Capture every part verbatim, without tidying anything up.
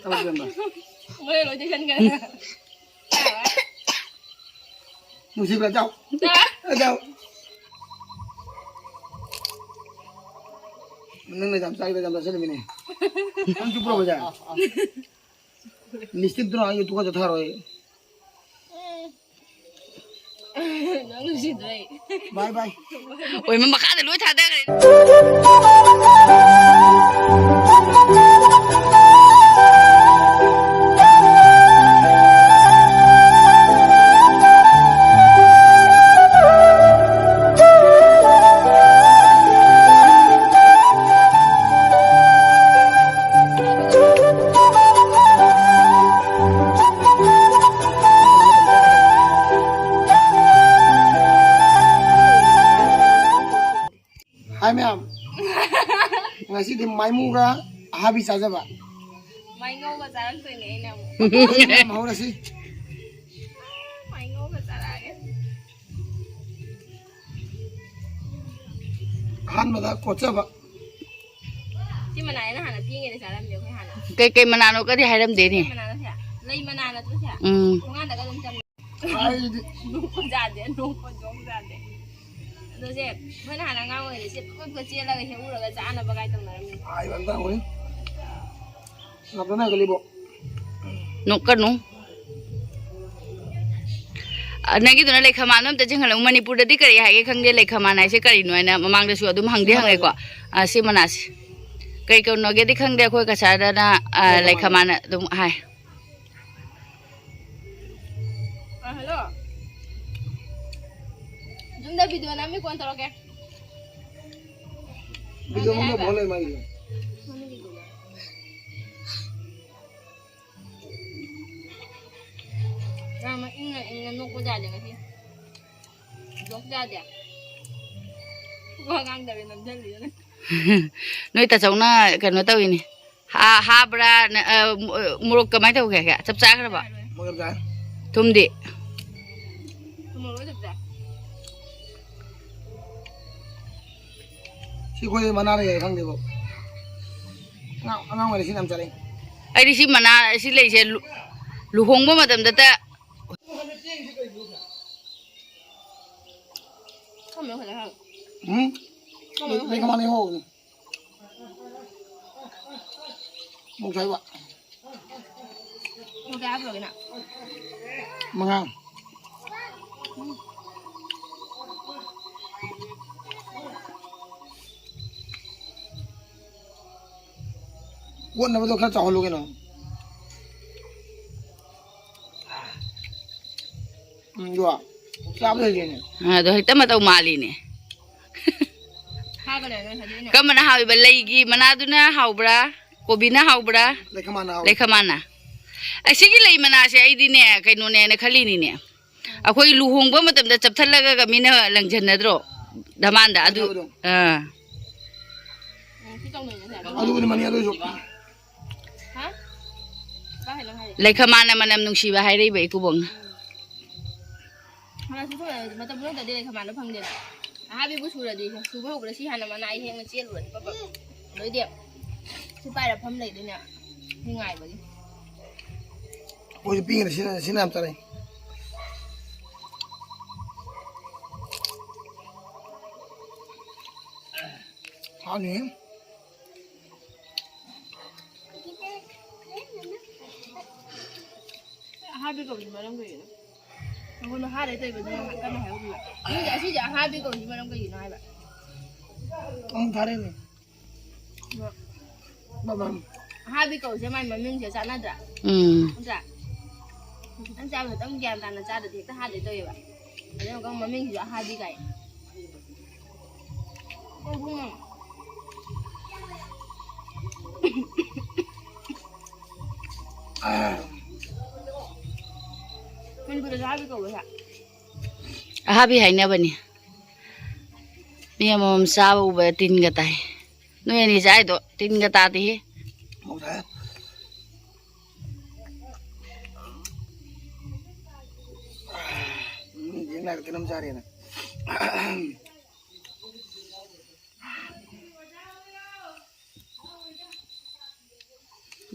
ꯃꯣꯏ ꯂꯣꯏ ꯆꯦꯟꯈ꯭ꯔꯦ꯫ ꯅꯨꯡꯁꯤꯕ꯭ꯔꯥ? ꯆꯥꯎ꯫ ꯆꯥꯎ꯫ ꯅꯪꯅ ꯌꯥꯝ ꯆꯥꯏꯗ, ꯌꯥꯝ ꯆꯥꯁꯤꯜꯂꯝꯃꯤꯅꯦ꯫ ꯅꯪ ꯆꯨꯞꯄ꯭ꯔꯣ, ꯕꯖꯥꯔ? ꯂꯤꯞꯁꯇꯤꯛꯇꯨꯅ ꯑꯩ ꯇꯨꯀꯠꯆ ꯊꯥꯔꯣꯏ꯫ ꯅꯪ ꯅꯨꯡꯁꯤꯗ꯭ꯔꯦ꯫ ꯕꯥꯏ ꯕꯥꯏ꯫ ꯑꯣꯏꯃ ꯃꯈꯥꯗ ꯂꯣꯏ ꯊꯥꯗꯈ꯭ꯔꯦ꯫ ꯍꯥꯏ ꯃꯌꯥꯝ, ꯉꯁꯤꯗꯤ ꯃꯥꯏꯃꯨꯒ ꯑꯍꯥꯕꯤ ꯆꯥꯖꯕ꯫ ꯃꯥꯏꯉꯧꯒ ꯆꯥꯔꯛꯇꯣꯏꯅꯦ ꯑꯩꯅ ꯑꯃꯨꯛ꯫ ꯃꯌꯥꯝ ꯍꯧꯔꯁꯤ꯫ ꯃꯥꯏꯉꯧꯒ ꯆꯥꯔꯛꯑꯒꯦ꯫ ꯑꯍꯥꯟꯕꯗ ꯀꯣꯠꯆꯕ꯫ ꯁꯤ ꯃꯅꯥ ꯑꯩꯅ ꯍꯥꯟꯅ ꯄꯤꯛꯏꯉꯩꯗ ꯆꯥꯔꯝꯃꯦ ꯑꯩꯈꯣꯏ ꯍꯥꯟꯅ꯫ ꯀꯩ ꯀꯩ ꯃꯅꯥꯅꯣ ꯀꯗꯤ ꯍꯥꯏꯔꯝꯗꯦꯅꯦ꯫ ꯀꯩ ꯃꯅꯥꯅꯣ ꯁꯦ? ꯂꯩ ꯃꯅꯥ ꯅꯠꯇ꯭ꯔꯣ ꯁꯦ? ꯎꯝ꯫ ꯊꯣꯡꯒꯥꯟꯗꯒ ꯑꯗꯨꯝ ꯆꯪ-, ꯍꯥꯏꯗꯤ ꯅꯣꯛꯄ ꯌꯥꯗꯦ, ꯅꯣꯛꯄ ꯅꯣꯛ ꯌꯥꯗꯦ꯫ ꯑꯗꯣ ꯁꯦ, ꯑꯩꯈꯣꯏꯅ ꯍꯥꯟꯅ ꯑꯉꯥꯡ ꯑꯣꯏꯔꯤꯉꯩꯗ ꯁꯦ ꯄꯠ ꯄꯠ ꯆꯦꯜꯂꯒ ꯍꯦꯛꯎꯔꯒ ꯆꯥꯅꯕ ꯀꯥꯏ ꯇꯧꯅꯔꯝꯃꯤ꯫ ꯍꯥꯏꯕ ꯑꯝꯇ ꯍꯧꯔꯦ꯫ ꯅꯣꯛꯀꯅꯨ꯫ ꯑ, ꯅꯪꯒꯤꯗꯨꯅ ꯂꯩꯈꯃꯥꯟꯗꯣ ꯑꯝꯇ ꯆꯤꯡꯍꯜꯂꯨ꯫ ꯃꯅꯤꯄꯨꯔꯗꯗꯤ ꯀꯔꯤ ꯍꯥꯏꯒꯦ ꯈꯪꯗꯦ, ꯂꯩꯈꯃꯥꯟ ꯍꯥꯏꯁꯦ ꯀꯔꯤꯅꯣ ꯍꯥꯏꯅ ꯃꯃꯥꯡꯗꯁꯨ ꯑꯗꯨꯝ ꯍꯪꯗꯤ ꯍꯪꯉꯦꯀꯣ꯫ ꯑ, ꯁꯤ ꯃꯅꯥꯁꯦ ꯀꯩ ꯀꯧꯅꯣꯒꯦꯗꯤ ꯈꯪꯗꯦ, ꯑꯩꯈꯣꯏ ꯀꯁꯥꯔꯗꯅ, ꯑ, ꯂꯩꯈꯃꯥꯟ꯫ ꯂꯩꯈꯃꯥꯟ ꯑꯗꯨꯝ ꯍꯥꯏ꯫ ꯑ, ꯍꯜꯂꯣ꯫ ꯌꯨꯝꯗ ꯚꯤꯗꯤꯑꯣ ꯅꯝꯃꯤ, ꯀꯣꯟ ꯇꯧꯔꯛꯀꯦ꯫ ꯚꯤꯗꯤꯑꯣ ꯅꯝꯕ ꯍꯥꯏꯕ? ꯐꯣꯟ ꯂꯩ ꯃꯥꯒꯤ꯫ ꯌꯥꯝꯅ ꯏꯪꯅ ꯏꯪꯅ ꯅꯣꯛꯄ ꯌꯥꯗꯦ ꯉꯁꯤ꯫ ꯖꯣꯛ ꯌꯥꯗꯦ꯫ ꯋꯥ ꯉꯥꯡꯗꯕꯤ ꯅꯝꯁꯤꯜꯂꯤꯗꯨꯅ꯫ ꯅꯣꯏ ꯇꯥꯆꯧꯅ ꯀꯩꯅꯣ ꯇꯧꯋꯤꯅꯦ꯫ ꯍꯥ-, ꯍꯥꯕ꯭ꯔꯥ? ꯅ-, ꯑ, ꯃꯣ-, ꯃꯣꯔꯣꯛ ꯀꯃꯥꯏꯅ ꯇꯧꯒꯦ? ꯆꯞ ꯆꯥꯈ꯭ꯔꯕ? ꯃꯣꯔꯣꯛ ꯆꯥꯏ꯫ ꯊꯨꯝꯗꯤ? ꯊꯨꯝ ꯃꯣꯔꯣꯛ ꯂꯣꯏ ꯆꯞ ꯆꯥꯏ꯫ ꯁꯤ ꯑꯩꯈꯣꯏ ꯃꯅꯥꯗ ꯌꯥꯏ ꯈꯪꯗꯦꯀꯣ꯫ ꯑꯉꯥꯡ, ꯑꯉꯥꯡ ꯑꯣꯏꯔꯤꯁꯤꯅ ꯌꯥꯝ ꯆꯥꯅꯩ꯫ ꯑꯩꯗꯤ ꯁꯤ ꯃꯅꯥ, ꯁꯤ ꯂꯩꯁꯦ ꯂꯨ-, ꯂꯨꯍꯣꯡꯕ ꯃꯇꯝꯗꯇ꯫ ꯀꯔꯝꯕꯅ ꯈ꯭ꯋꯥꯏꯗꯩ ꯍꯥꯎꯏ? ꯎꯝ? ꯀꯔꯝꯕꯅ ꯈ꯭ꯋꯥꯏꯗꯩ ꯂꯩ ꯃꯅꯥ ꯍꯥꯎꯏ? ꯍꯥꯎꯕꯅꯤ꯫ ꯃꯣꯔꯣꯛ ꯁꯥꯏꯕ꯫ ꯃꯣꯔꯣꯛ ꯀꯌꯥ ꯍꯥꯞꯄꯨꯔꯒꯦ ꯅꯪ? ꯃꯉꯥ꯫ ꯀꯣꯠꯅꯕꯗꯣ ꯈꯔ ꯆꯥꯎꯍꯜꯂꯨ ꯀꯩꯅꯣ꯫ ꯎꯝ, ꯑꯗꯣ ꯆꯥꯕꯗ ꯍꯩꯒꯦꯅꯦ꯫ ꯑꯗꯣ ꯍꯦꯛꯇ ꯃꯇꯧ ꯃꯥꯜꯂꯤꯅꯦ꯫ ꯍꯥꯏꯒꯅꯦ ꯅꯪ ꯍꯥꯏꯗꯤ ꯑꯩꯅ꯫ ꯀꯔꯝꯕꯅ ꯍꯥꯎꯏꯕ? ꯂꯩꯒꯤ ꯃꯅꯥꯗꯨꯅ ꯍꯥꯎꯕ꯭ꯔꯥ? ꯀꯣꯕꯤꯅ ꯍꯥꯎꯕ꯭ꯔꯥ? ꯂꯩꯈꯃꯥꯟꯅ ꯍꯥꯎꯏ꯫ ꯂꯩꯈꯃꯥꯟꯅ꯫ ꯑꯁꯤꯒꯤ ꯂꯩ ꯃꯅꯥꯁꯦ ꯑꯩꯗꯤꯅꯦ, ꯀꯩꯅꯣꯅꯦꯅ ꯈꯜꯂꯤꯅꯤꯅꯦ꯫ ꯑꯩꯈꯣꯏ ꯂꯨꯍꯣꯡꯕ ꯃꯇꯝꯗ ꯆꯞꯊꯠꯂꯒ ꯃꯤꯅ ꯂꯪꯖꯟꯅꯗ꯭ꯔꯣ? ꯙꯃꯥꯟꯗ ꯑꯗꯨ꯫ ꯆꯞꯊꯕꯗꯣ꯫ ꯑꯥ꯫ ꯎꯝ, ꯁꯤ ꯇꯧꯅꯩꯅꯦ ꯁꯦ꯫ ꯑꯗꯨꯕꯨꯗꯤ ꯃꯅꯤ ꯑꯗꯨ ꯑꯣꯏꯁꯨ꯫ ꯍꯥ? ꯀꯥꯏ ꯍꯥꯏꯅꯣ ꯍꯥꯏꯔꯛꯑꯦ? ꯂꯩꯈꯃꯥꯟꯅ ꯃꯅꯝ ꯅꯨꯡꯁꯤꯕ ꯍꯥꯏꯔꯛꯏꯕ ꯏꯀꯨꯕꯣꯛꯅ꯫ ꯍꯥꯟꯅ ꯁꯨ ꯁꯨꯔ-, ꯃꯇꯝ ꯄꯨꯝꯅꯃꯛꯇꯗꯤ ꯂꯩꯈꯃꯥꯟꯅ ꯐꯪꯗꯦꯅ꯫ ꯑꯍꯥꯕꯤꯕꯨ ꯁꯨꯔꯗꯤ, ꯁꯨꯕ ꯍꯧꯕꯗ ꯁꯤ ꯍꯥꯟꯅ ꯃꯅꯥ ꯑꯩ ꯍꯦꯛꯅ ꯆꯦꯜꯂꯨꯔꯅꯤ ꯄꯞ ꯄꯞ꯫ ꯑꯗꯩꯗꯤ ꯁꯤ ꯄꯥꯏꯔ ꯐꯝ ꯂꯩꯗꯣꯏꯅꯦ꯫ ꯅꯨꯡꯉꯥꯏꯕꯒꯤ꯫ ꯑꯩꯈꯣꯏꯁꯨ ꯄꯤꯛꯏꯉꯩꯗ ꯁꯤꯅ, ꯁꯤꯅ ꯌꯥꯝ ꯆꯥꯔꯛꯏ꯫ ꯍꯥꯎꯅꯤ꯫ ꯑꯍꯥꯕꯤ ꯀꯧꯔꯤꯁꯤ ꯃꯔꯝ ꯀꯩꯒꯤꯅꯣ? ꯅꯉꯣꯟꯗ ꯍꯥꯏꯔꯦ ꯇꯧꯔꯤꯕ, ꯅꯪ ꯀꯟꯅ ꯍꯥꯏꯍꯧꯗꯕ꯫ ꯃꯤꯁꯦ ꯑꯁꯤꯁꯦ ꯑꯍꯥꯕꯤ ꯀꯧꯔꯤꯁꯤ ꯃꯔꯝ ꯀꯩꯒꯤꯅꯣ ꯍꯥꯏꯕ? ꯑꯃꯨꯛ ꯊꯥꯔꯛꯏꯅꯦ꯫ ꯕꯕꯥ꯫ ꯑꯍꯥꯕꯤ ꯀꯧꯔꯤꯁꯦ ꯃꯥꯏ ꯃꯃꯤꯡꯁꯦ ꯆꯥꯟꯅꯗ꯭ꯔꯥ? ꯎꯝ꯫ ꯅꯠꯇ꯭ꯔꯥ? ꯅꯪ ꯆꯥꯕ ꯈꯛꯇꯪ ꯒ꯭ꯌꯥꯟ ꯇꯥꯅ ꯆꯥꯗ꯭ꯔꯗꯤ ꯍꯦꯛꯇ ꯍꯥꯗꯣꯏ ꯇꯧꯋꯦꯕ꯫ ꯑꯗꯨꯅ ꯃꯃꯤꯡꯁꯤꯁꯨ ꯑꯍꯥꯕꯤ ꯀꯥꯏ꯫ ꯑꯣ, ꯏꯕꯨꯡꯉꯣ꯫ ꯃꯅꯤꯄꯨꯔꯗꯁꯨ ꯑꯍꯥꯕꯤ ꯀꯧꯕ꯭ꯔꯥ ꯁꯥ? ꯑꯍꯥꯕꯤ ꯍꯥꯏꯅꯕꯅꯤ꯫ ꯃꯤ ꯑꯃꯃꯝ ꯆꯥꯕ ꯎꯕꯗ ꯇꯤꯟꯒ ꯇꯥꯏ꯫ ꯅꯣꯏ ꯑꯅꯤ ꯆꯥꯏꯗꯣ ꯇꯤꯟꯒ ꯇꯥꯗꯦꯍꯦ꯫ ꯃꯧ ꯁꯥꯏ꯫ ꯎꯝ, ꯌꯦꯡ ꯂꯥꯛꯑꯒ ꯀꯩꯅꯣꯝ ꯆꯥꯔꯦꯅ꯫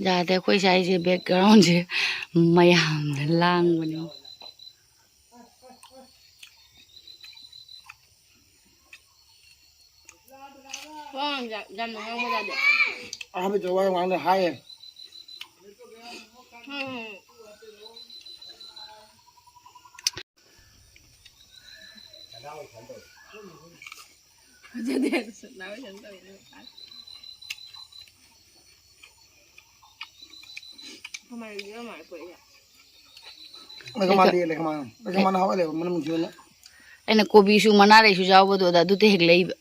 ꯌꯥꯗꯦ, ꯑꯩꯈꯣꯏ ꯁ꯭ꯋꯥꯏꯁꯦ ꯕꯦꯛꯒ꯭ꯔꯥꯎꯟꯁꯦ ꯃꯌꯥꯝꯅ ꯂꯥꯡꯕꯅꯤ꯫ ꯋꯥ ꯉꯥꯡꯖ-, ꯌꯥꯝꯅ ꯉꯥꯡꯕ ꯌꯥꯗꯦ꯫ ꯑꯍꯥꯟꯕꯗ ꯋꯥ ꯉꯥꯡꯅ ꯍꯥꯏꯌꯦ꯫ ꯎꯝ꯫ ꯐꯖꯗꯦ, ꯁꯨꯛ ꯂꯥꯎ ꯀꯩꯅꯣ ꯇꯧꯋꯦ꯫ ꯀꯃꯥꯏꯅ ꯌꯦꯡꯉꯝꯃ ꯄꯨꯔꯛꯏꯅꯣ? ꯂꯩꯈꯥꯝ ꯃꯥꯜꯂꯤ, ꯂꯩꯈꯥꯝ ꯃꯥꯜꯂꯤ꯫ ꯂꯩꯈꯥꯝ ꯃꯥꯜꯂꯤ ꯍꯥꯎꯍꯜꯂꯦꯕ, ꯃꯅꯝ ꯅꯨꯡꯁꯤꯕꯅ꯫ ꯑꯩꯅ ꯀꯣꯕꯤꯁꯨ ꯃꯅꯥ ꯂꯩꯁꯨ ꯌꯥꯎꯕꯗꯣ ꯑꯗꯨꯗ ꯑꯗꯨꯗ ꯍꯦꯛꯂꯛꯏꯕ꯫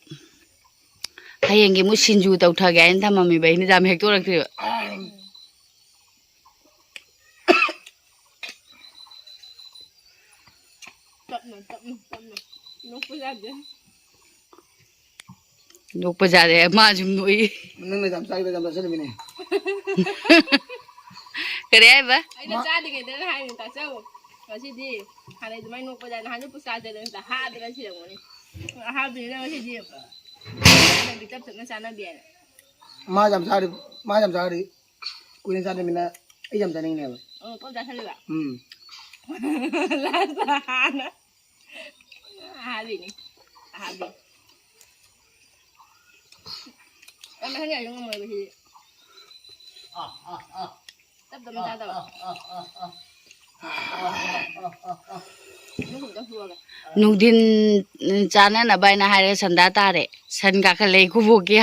ꯍꯌꯦꯡꯒꯤ ꯑꯃꯨꯛ ꯁꯤꯡꯖꯨ ꯇꯧꯊꯒꯦ ꯍꯥꯏꯅ ꯊꯝꯃꯝꯃꯤꯕ ꯑꯩꯅ ꯌꯥꯝ ꯍꯦꯛꯇꯣꯔꯛꯇ꯭ꯔꯤꯕ꯫ ꯇꯞꯅ, ꯇꯞꯅ, ꯇꯞꯅ꯫ ꯅꯣꯛꯄ ꯌꯥꯗꯦ꯫ ꯅꯣꯛꯄ ꯌꯥꯗꯦ, ꯃꯥꯁꯨ ꯅꯣꯛꯏ꯫ ꯅꯪꯅ ꯌꯥꯝ ꯆꯥꯔꯤꯕ ꯌꯥꯝ ꯆꯥꯁꯤꯜꯂꯤꯃꯤꯅꯦ꯫ ꯀꯔꯤ ꯍꯥꯏꯕ? ꯑꯩꯅ ꯃꯥ- ꯆꯥꯗ꯭ꯔꯤꯉꯩꯗꯅ ꯍꯥꯏꯔꯤꯅꯦ, ꯇꯥꯛꯆꯧ꯫ ꯉꯁꯤꯗꯤ ꯍꯥꯟꯅꯩ ꯑꯗꯨꯃꯥꯏꯅ ꯅꯣꯛꯄꯗ ꯅꯍꯥꯟꯁꯨ ꯄꯨꯁꯥ ꯆꯦꯂꯦꯟꯁꯇ ꯍꯥꯗꯅ ꯁꯤꯔꯝꯒꯅꯤ꯫ ꯑꯍꯥꯟꯕꯅꯤꯅ ꯉꯁꯤꯗꯤ ꯆꯞ ꯆꯞꯅ ꯆꯥꯟꯅꯕꯤ ꯍꯥꯏꯅ꯫ ꯃꯥ ꯌꯥꯝ ꯆꯥꯔꯤ, ꯃꯥ ꯌꯥꯝ ꯆꯥꯔꯤ꯫ ꯀꯨꯏꯅ ꯆꯥꯗꯃꯤꯅ ꯑꯩ ꯌꯥꯝ ꯆꯥꯅꯤꯡꯉꯤꯅꯦꯕ꯫ ꯑꯣ, ꯄꯣꯠ ꯆꯥꯁꯜꯂꯤꯕ? ꯎꯝ꯫ ꯂꯥꯁꯇ ꯍꯥꯟꯅ꯫ ꯑꯍꯥꯕꯤꯅꯤ꯫ ꯑꯍꯥꯕꯤ꯫ ꯑꯩ ꯃꯊꯪ ꯌꯥꯏꯁꯨ ꯉꯝꯃꯣꯏꯕ ꯁꯤꯗꯤ꯫ ꯇꯞ ꯇꯞꯅ ꯆꯥꯗꯕ꯫ ꯑꯗꯨ ꯈꯛꯇ ꯁꯨꯔꯒ꯫ ꯅꯨꯡꯊꯤꯟ ꯆꯥꯅꯅꯕ ꯍꯥꯏꯅ ꯍꯥꯏꯔꯦ, ꯁꯟꯗꯥ ꯇꯥꯔꯦ꯫ ꯁꯟ ꯀꯥꯈꯠꯂꯛꯏ ꯈꯨꯕꯣꯛꯀꯤ꯫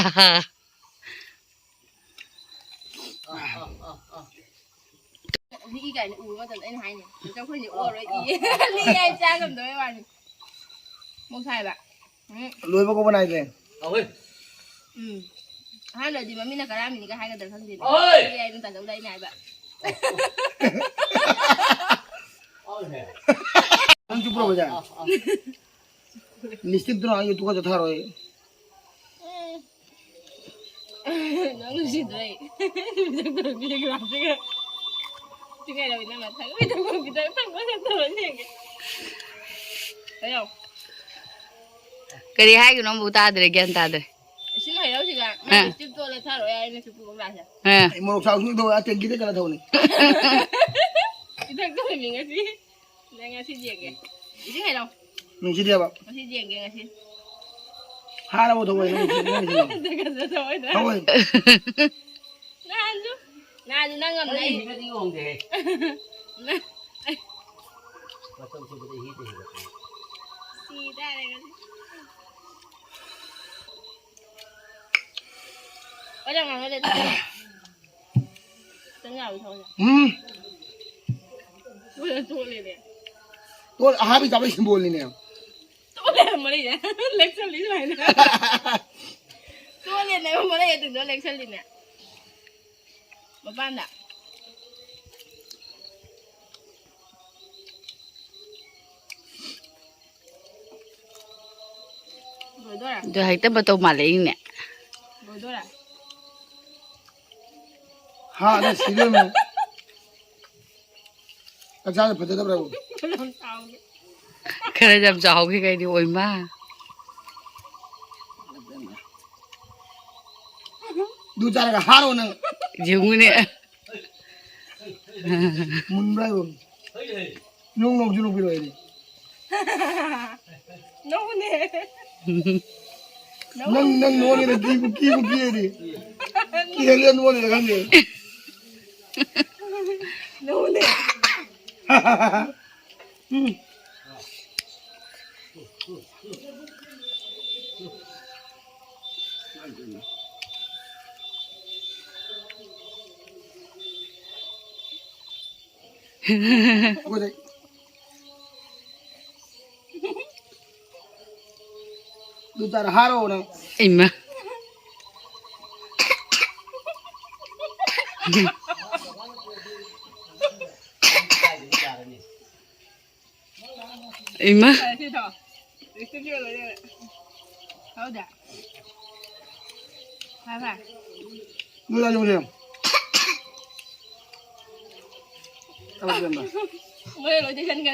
ꯂꯤꯛꯏ ꯀꯥꯏꯅ ꯎꯕ ꯃꯇꯝꯗ ꯑꯩꯅ ꯍꯥꯏꯅꯤ, "ꯑꯩꯈꯣꯏꯗꯤ ꯑꯣꯛꯑꯔꯣꯏ" ꯏꯌꯦ꯫ ꯂꯤꯛꯑꯦ ꯍꯥꯏ ꯆꯥ ꯉꯝꯗꯕꯩ ꯋꯥꯅꯤ꯫ ꯃꯣꯛ ꯁꯥꯏꯕ꯫ ꯎꯝ꯫ ꯂꯣꯏꯕ ꯀꯧꯕ ꯅꯥꯏꯗꯦ꯫ ꯎꯝ꯫ ꯑꯍꯥꯟꯕꯗꯤ ꯃꯃꯤꯡꯅ ꯀꯔꯥꯃꯤꯅꯤꯒ ꯍꯥꯏꯒꯗ꯭ꯔꯥ ꯈꯪꯗꯦ꯫ ꯂꯤꯛꯑꯦ ꯍꯥꯏꯅ ꯇꯥꯖꯧꯗ ꯑꯩꯅ ꯍꯥꯏꯕ꯫ ꯅꯪ ꯆꯨꯞꯄ꯭ꯔꯣ ꯍꯧꯖꯤꯛ? ꯂꯤꯞꯁꯇꯤꯛꯇꯨꯅ ꯑꯩ ꯇꯨꯀꯠꯆ ꯊꯥꯔꯣꯏ꯫ ꯅꯪ ꯅꯨꯡꯁꯤꯗ꯭ꯔꯦ꯫ ꯃꯤꯁꯛ ꯇꯧꯔ ꯃꯤꯁꯛ ꯂꯥꯛꯄꯤꯒ꯫ ꯁꯤ ꯀꯩꯗꯧꯔꯤ ꯅꯪ ꯅꯊꯪ ꯃꯤꯊꯪ ꯈꯤꯇꯪ ꯊꯪꯕ ꯁꯛ ꯇꯧꯔ ꯌꯦꯡꯒꯦ꯫ ꯀꯩꯗꯧ? ꯀꯔꯤ ꯍꯥꯏꯒꯅꯣ ꯑꯃꯕꯨ ꯇꯥꯗ꯭ꯔꯦ, ꯒ꯭ꯌꯥꯟ ꯇꯥꯗ꯭ꯔꯦ꯫ ꯏꯁꯤꯡ ꯍꯩꯔꯧꯁꯤꯒ ꯑꯥ꯫ ꯅꯪ ꯂꯤꯞꯁꯇꯤꯛꯇꯣ ꯊꯥꯔꯣꯏ ꯍꯥꯏꯅ ꯁꯤ ꯄꯨꯔꯛ ꯂꯥꯛꯑꯦ꯫ ꯑꯦ꯫ ꯑꯩ ꯃꯣꯔꯣꯛ ꯁꯥꯕ ꯁꯨꯡꯗꯧ ꯇꯦꯡꯀꯤꯗ ꯀꯩꯅꯣ ꯊꯧꯅꯤ꯫ ꯏꯊꯛ ꯊꯧꯔꯤꯃꯤ ꯉꯁꯤ꯫ ꯅꯪ ꯉꯁꯤ ꯌꯦꯡꯒꯦ꯫ ꯏꯁꯤꯡ ꯍꯩꯔꯣ꯫ ꯅꯨꯡꯁꯤꯗꯦꯕ꯫ ꯉꯁꯤ ꯌꯦꯡꯒꯦ ꯉꯁꯤ꯫ ꯍꯥꯔꯕ ꯊꯧꯕ ꯅꯪ ꯅꯪ ꯅꯪ ꯊꯧꯕ꯫ ꯅꯍꯥꯟꯁꯨ ꯅꯍꯥꯟꯁꯨ ꯅꯪ ꯉꯝꯅ ꯑꯩ ꯑꯩ ꯍꯤꯒꯗꯤ ꯌꯣꯡꯗꯦꯍꯦ꯫ ꯅꯪ ꯃꯇꯝ ꯆꯨꯞꯄꯗ ꯍꯤꯗ ꯍꯤꯒꯠꯄꯅꯤ꯫ ꯁꯤ ꯇꯥꯔꯦ ꯉꯁꯤ꯫ ꯋꯥꯖꯥ ꯉꯥꯡꯅꯗꯦ꯫ ꯆꯪ ꯌꯥꯕ ꯊꯕꯛꯅꯦ꯫ ꯎꯝ꯫ ꯂꯣꯏꯅ ꯇꯣꯠꯂꯦꯅꯦ꯫ ꯇꯣꯠ-, ꯑꯍꯥꯕꯤ ꯆꯥꯕꯩ ꯁꯤꯝꯕꯣꯜꯅꯤꯅꯦ꯫ ꯇꯣꯠꯂꯦ ꯃꯔꯩꯅꯦ꯫ ꯂꯦꯛꯁꯜꯂꯤ ꯁꯨꯃꯥꯏꯅ꯫ ꯇꯣꯠꯂꯦꯅꯦ ꯃꯔꯩ ꯑꯗꯨꯗꯣ ꯂꯦꯛꯁꯜꯂꯤꯅꯦ꯫ ꯃꯄꯥꯟꯗ꯫ ꯂꯣꯏꯗꯣꯔꯦ꯫ ꯑꯗꯨ ꯍꯦꯛꯇ ꯃꯇꯧ ꯃꯥꯜꯂꯛꯏꯅꯦ꯫ ꯂꯣꯏꯗꯣꯔꯦ꯫ ꯍꯥ, ꯑꯗ ꯁꯤꯗꯣꯏꯅꯦ꯫ ꯆꯥꯛ ꯆꯥꯕ ꯐꯖꯗꯕ꯭ꯔꯥꯕꯨ? ꯌꯥꯝ ꯆꯥꯎꯒꯦ꯫ ꯈꯔ ꯌꯥꯝ ꯆꯥꯎꯒꯦ ꯀꯩꯗꯤ ꯑꯣꯏꯃ꯫ ꯑꯗꯨ ꯆꯥꯔꯒ ꯍꯥꯔꯣ ꯅꯪ꯫ ꯌꯦꯡꯉꯨꯅꯦ꯫ ꯃꯨꯟꯕ꯭ꯔꯥ ꯌꯦꯡꯉꯨ꯫ ꯅꯣꯡ ꯅꯣꯡꯁꯨ ꯅꯣꯛꯄꯤꯔꯣ ꯑꯩꯗꯤ꯫ ꯅꯣꯡꯅꯦ꯫ ꯅꯪ, ꯅꯪ ꯅꯣꯡꯅꯦꯅ ꯀꯤꯕꯨ, ꯀꯤꯕꯨ ꯀꯤꯔꯗꯤ꯫ ꯀꯤꯍꯜꯂꯦ ꯅꯣꯡꯅꯦꯅ ꯈꯪꯗꯦ꯫ ꯅꯣꯡꯅꯦ꯫ ꯎꯝ꯫ ꯑꯩꯈꯣꯏꯗ ꯑꯗꯨ ꯆꯥꯔ ꯍꯥꯔꯛꯑꯣ ꯅꯪ꯫ ꯏꯃꯥ꯫ ꯏꯃꯥ꯫ ꯐꯔꯦ, ꯁꯤ ꯊꯛꯑꯣ꯫ ꯂꯤꯞꯁꯇꯤꯛꯁꯨ ꯂꯣꯏ ꯂꯩꯔꯦ꯫ ꯍꯧꯗꯦ꯫ ꯐꯔꯦ, ꯐꯔꯦ꯫ ꯅꯣꯏ ꯂꯥꯛꯑꯣ, ꯌꯦꯡꯉꯣ꯫ ꯊꯕꯛ ꯆꯤꯟꯕ꯫ ꯃꯣꯏ ꯂꯣꯏ ꯆꯦꯟꯈ꯭ꯔꯦ꯫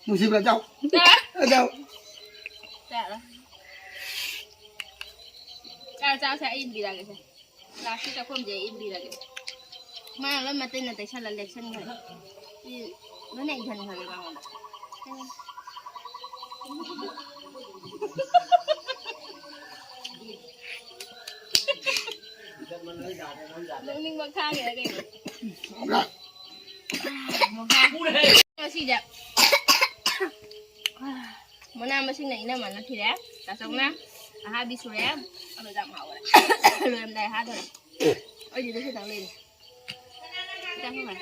ꯅꯨꯡꯁꯤꯕ꯭ꯔꯥ? ꯆꯥꯎ꯫ ꯆꯥ꯫ ꯆꯥꯎ꯫ ꯆꯥꯔꯣ꯫ ꯆꯥꯛꯁꯦ ꯑꯩ ꯏꯟꯕꯤꯔꯒꯦꯁꯦ꯫ ꯂꯥꯁꯀꯤ ꯆꯥꯛꯈꯣꯝꯁꯦ ꯑꯩ ꯏꯟꯕꯤꯔꯒꯦ꯫ ꯃꯥꯅ ꯂꯣꯏ ꯃꯇꯩ ꯅꯇꯩ ꯁꯜꯂ ꯂꯦꯞꯁꯟꯈ꯭ꯔꯦ꯫ ꯁꯤ ꯂꯣꯏꯅ ꯏꯟꯁꯟꯈ꯭ꯔꯒꯦ ꯃꯉꯣꯟꯗ꯫ ꯅꯣꯛꯅꯤꯡꯕ ꯈꯥꯡꯉꯤꯔ ꯀꯩꯅꯣ? ꯉꯁꯤꯁꯦ ꯃꯅꯥ ꯃꯁꯤꯡꯅ ꯏꯅꯝꯃꯅ ꯊꯤꯔꯦ, ꯇꯥꯆꯧꯅ ꯑꯍꯥꯕꯤ ꯁꯨꯔꯦ꯫ ꯑꯗꯨ ꯌꯥꯝ ꯍꯥꯎꯔꯦ꯫ ꯂꯣꯏꯔꯝꯗꯥꯏ ꯍꯥꯗꯣꯔꯦ꯫ ꯑꯩꯗꯤ ꯑꯗꯨ ꯈꯤꯇꯪ ꯂꯩꯔꯤ꯫ ꯈꯤꯇꯪ ꯈꯛ ꯉꯥꯏ꯫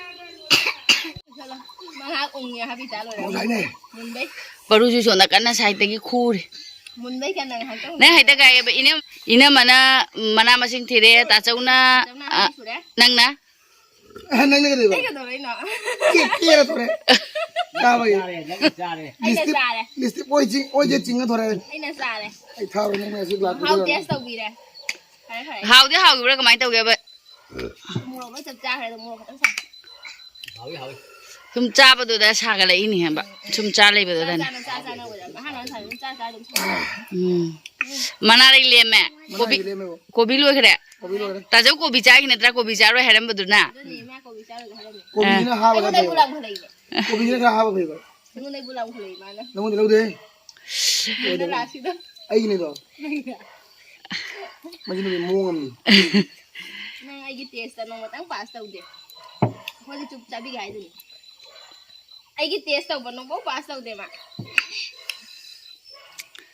ꯆꯠꯂꯣ꯫ ꯃꯉꯥ ꯎꯪꯉꯦ ꯑꯍꯥꯕꯤ ꯆꯥ ꯂꯣꯏꯔꯦ꯫ ꯉꯁꯥꯏꯅꯦ꯫ ꯃꯨꯟꯕꯩ꯫ ꯕꯔꯨꯁꯨ ꯁꯣꯝꯗ ꯀꯟꯅ ꯁꯥꯏꯠꯇꯒꯤ ꯈꯨꯔꯤ꯫ ꯃꯨꯟꯕꯩ ꯀꯟꯅ ꯉꯥꯏꯍꯥꯛꯇꯪ꯫ ꯅꯪ ꯍꯦꯛꯇ ꯀꯥꯏꯑꯕ꯫ ꯏꯅꯝ-, ꯏꯅꯝꯃꯅ ꯃꯅꯥ ꯃꯁꯤꯡ ꯊꯤꯔꯦ, ꯇꯥꯆꯧꯅ, ꯇꯥꯆꯧꯅ ꯑ, ꯑꯍꯥꯕꯤ ꯁꯨꯔꯦ꯫ ꯅꯪꯅ? ꯑꯦ, ꯅꯪꯅ ꯀꯩꯗꯧꯕ? ꯑꯩ ꯀꯩꯗꯧꯔꯤꯅꯣ? ꯀꯦ-, ꯀꯦꯔ ꯊꯣꯔꯛꯑꯦ꯫ ꯆꯥꯕꯒꯤ꯫ ꯆꯥꯔꯦ, ꯅꯪꯅ ꯆꯥꯔꯦ꯫ ꯑꯩꯅ ꯂꯤꯁꯇꯤꯞ, ꯆꯥꯔꯦ꯫ ꯂꯤꯁꯇꯤꯞ ꯑꯣꯏ ꯆꯤꯡ-, ꯑꯣꯏꯁꯦ ꯆꯤꯡꯉ ꯊꯣꯔꯛꯑꯦ꯫ ꯑꯩꯅ ꯆꯥꯔꯦ꯫ ꯑꯩ ꯊꯥꯔꯣꯏ ꯅꯪ ꯃꯌꯥꯝꯁꯤ ꯒ꯭ꯂꯥꯁ ꯃꯍꯥꯎ ꯄꯤꯊꯛꯑꯣ꯫ ꯇꯦꯁ ꯇꯧꯕꯤꯔꯦ꯫ ꯐꯔꯦ, ꯐꯔꯦ꯫ ꯍꯥꯎꯗꯤ ꯍꯥꯎꯈꯤꯕ꯭ꯔꯥ ꯀꯃꯥꯏꯅ ꯇꯧꯒꯦꯕ? ꯃꯣꯔꯣꯛ ꯂꯣꯏ ꯆꯞ ꯆꯥꯈ꯭ꯔꯦ, ꯑꯗꯣ ꯃꯣꯔꯣꯛ ꯈꯛꯇꯪ ꯁꯥꯏ꯫ ꯍꯥꯎꯏ, ꯍꯥꯎꯏ꯫ ꯁꯨꯝ ꯆꯥꯕꯗꯨꯗ ꯁꯥꯒꯠꯂꯛꯏꯅꯦ ꯍꯥꯏꯕ꯫ ꯁꯨꯝ ꯆꯥ ꯆꯥ ꯂꯩꯕꯗꯨꯗꯅꯦ꯫ ꯆꯥꯅ ꯆꯥ ꯆꯥꯅ ꯑꯣꯏꯔꯝꯃꯦ꯫ ꯑꯍꯥꯟꯕ ꯁꯥꯏ ꯑꯗꯨꯝ ꯆꯥ ꯆꯥ ꯑꯗꯨꯝ ꯁꯥꯏ꯫ ꯎꯝ꯫ ꯃꯅꯥꯗꯩ ꯂꯦꯝꯃꯦ꯫ ꯃꯅꯥꯗꯩ ꯀꯣꯕꯤ, ꯂꯦꯝꯃꯦꯕ꯫ ꯀꯣꯕꯤ ꯂꯣꯏꯈ꯭ꯔꯦ꯫ ꯀꯣꯕꯤ ꯂꯣꯏꯔꯦ꯫ ꯇꯥꯆꯧ ꯀꯣꯕꯤ ꯆꯥꯈꯤ ꯅꯠꯇ꯭ꯔꯥ? ꯀꯣꯕꯤ ꯆꯥꯔꯣꯏ ꯍꯥꯏꯔꯝꯕꯗꯨꯅ? ꯑꯗꯨꯅꯤ ꯏꯃꯥ ꯀꯣꯕꯤ ꯆꯥꯔꯣꯏ ꯍꯥꯏꯔꯝꯃꯦ꯫ ꯀꯣꯕꯤꯁꯤꯅ ꯍꯥꯕ ꯑꯩꯉꯣꯟꯗꯩꯕꯨ ꯈꯟꯕ꯫ ꯂꯥꯎꯈꯠꯂꯛꯏꯅꯦ꯫ ꯀꯣꯕꯤꯁꯤꯅ ꯈꯔ ꯍꯥꯕ ꯐꯩꯕ꯫ ꯑꯩꯉꯣꯟꯗꯩꯕꯨ ꯂꯥꯎꯈꯠꯂꯛꯏ ꯃꯥꯅ꯫ ꯅꯪꯉꯣꯟꯗ ꯂꯧꯗꯦ꯫ ꯑꯗꯨꯅ ꯂꯥꯁꯀꯤꯗꯣ꯫ ꯑꯩꯒꯤꯅꯤꯗꯣ꯫ ꯅꯪꯒꯤꯅ꯫ ꯃꯁꯤ ꯅꯨꯄꯤ ꯃꯑꯣꯡ ꯑꯃꯅꯤ꯫ ꯅꯪ ꯑꯩꯒꯤ ꯇꯦꯁꯇ ꯅꯣꯡꯃꯇꯪ ꯄꯥꯁ ꯇꯧꯗꯦ꯫ ꯑꯩꯈꯣꯏꯗꯤ ꯆꯨꯞ ꯆꯥꯕꯤꯒꯦ ꯍꯥꯏꯗꯨꯅꯤ꯫ ꯑꯩꯒꯤ ꯇꯦꯁ ꯇꯧꯕ ꯅꯣꯡꯐꯥꯎ ꯄꯥꯁ ꯇꯧꯗꯦ ꯃꯥ꯫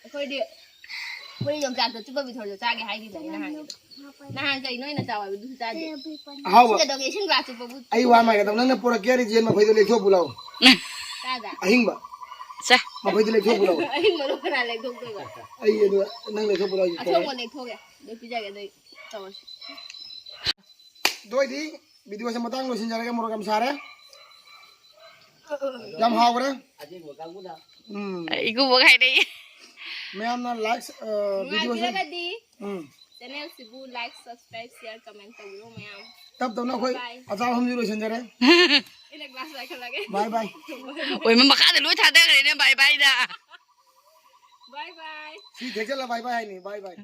ꯑꯩꯈꯣꯏꯗꯤ, ꯑꯩꯈꯣꯏ ꯌꯣꯡꯆꯥꯛꯇ ꯆꯨꯞꯄ ꯕꯤꯊꯣꯔꯗꯣ ꯆꯥꯒꯦ ꯍꯥꯏꯈꯤꯕꯅꯤ ꯅꯍꯥꯟꯒꯤꯗꯣ꯫ ꯅꯍꯥꯟ ꯀꯩꯅꯣ ꯑꯩꯅ ꯆꯥꯎ ꯍꯥꯏꯕꯗꯨꯁꯨ ꯆꯥꯗꯦ꯫ ꯑꯍꯥꯎꯕ꯫ ꯁꯤ ꯀꯩꯗꯧꯒꯦ? ꯏꯁꯤꯡ ꯒ꯭ꯂꯥꯁ ꯆꯨꯞꯄꯕꯨ ꯑꯩ ꯋꯥ ꯑꯃ ꯍꯥꯏꯒꯦ ꯇꯧ꯫ ꯅꯪꯅ ꯄꯨꯔꯛꯀꯦ ꯍꯥꯏꯔꯗꯤ ꯌꯦꯟ ꯃꯐꯩꯗꯣ ꯂꯦꯛꯊꯣꯛꯄꯨ ꯂꯥꯎ꯫ ꯆꯥꯗ꯫ ꯑꯍꯤꯡꯕ꯫ ꯆꯥ꯫ ꯃꯐꯩꯗꯣ ꯂꯦꯛꯊꯣꯛꯄꯨ ꯂꯥꯎ꯫ ꯑꯍꯤꯡꯕꯗꯣ ꯀꯅꯥ ꯂꯦꯛꯊꯣꯛꯇꯣꯏꯕ? ꯑꯩ ꯑꯗꯨ ꯅꯪ ꯂꯦꯛꯊꯣꯛꯄꯨ ꯂꯥꯎ꯫ ꯑꯊꯣꯡꯕ ꯂꯦꯛꯊꯣꯛꯀꯦ꯫ ꯑꯗꯨ ꯄꯤꯖꯒꯦ, ꯑꯗꯨ ꯇꯧꯔꯁꯤ꯫ ꯑꯗꯨ ꯑꯣꯏꯗꯤ ꯚꯤꯗꯤꯑꯣꯁꯦ ꯃꯇꯥꯡ ꯂꯣꯏꯁꯤꯟꯖꯔꯒꯦ, ꯃꯣꯔꯣꯛ ꯌꯥꯝ ꯁꯥꯔꯦ꯫ ꯌꯥꯝ ꯍꯥꯎꯈ꯭ꯔꯦ꯫ ꯎꯝ꯫ ꯏꯀꯨꯕꯣꯛ ꯍꯥꯏꯔꯛꯏ꯫ ꯃꯌꯥꯝꯅ ꯂꯥꯏꯛ, ꯑ, ꯚꯤꯗꯤꯑꯣꯁꯦ ꯅꯨꯡꯉꯥꯏꯕꯤꯔꯒꯗꯤ ꯎꯝ꯫ ꯆꯦꯅꯦꯜꯁꯤꯕꯨ ꯂꯥꯏꯛ, ꯁꯕꯁꯀ꯭ꯔꯥꯏꯕ, ꯁꯤꯌꯔ, ꯀꯃꯦꯟ ꯇꯧꯕꯤꯔꯣ ꯃꯌꯥꯝ꯫ ꯇꯞ ꯇꯞꯅ ꯑꯩꯈꯣꯏ ꯕꯥꯏ꯫ ꯑꯆꯥ ꯑꯍꯨꯝꯁꯤ ꯂꯣꯏꯁꯤꯟꯖꯔꯦ꯫ ꯑꯩꯅ ꯒ꯭ꯂꯥꯁ ꯄꯥꯏꯈꯠꯂꯒꯦ꯫ ꯕꯥꯏ ꯕꯥꯏ꯫ ꯑꯣꯏꯃ ꯃꯈꯥꯗ ꯂꯣꯏ ꯊꯥꯗꯈ꯭ꯔꯦꯅꯦ, ꯕꯥꯏ ꯕꯥꯏꯗ꯫ ꯕꯥꯏ ꯕꯥꯏ꯫ ꯁꯤ ꯊꯦꯛꯆꯜꯂ ꯕꯥꯏ ꯕꯥꯏ ꯍꯥꯏꯅꯤ, ꯕꯥꯏ ꯕꯥꯏ꯫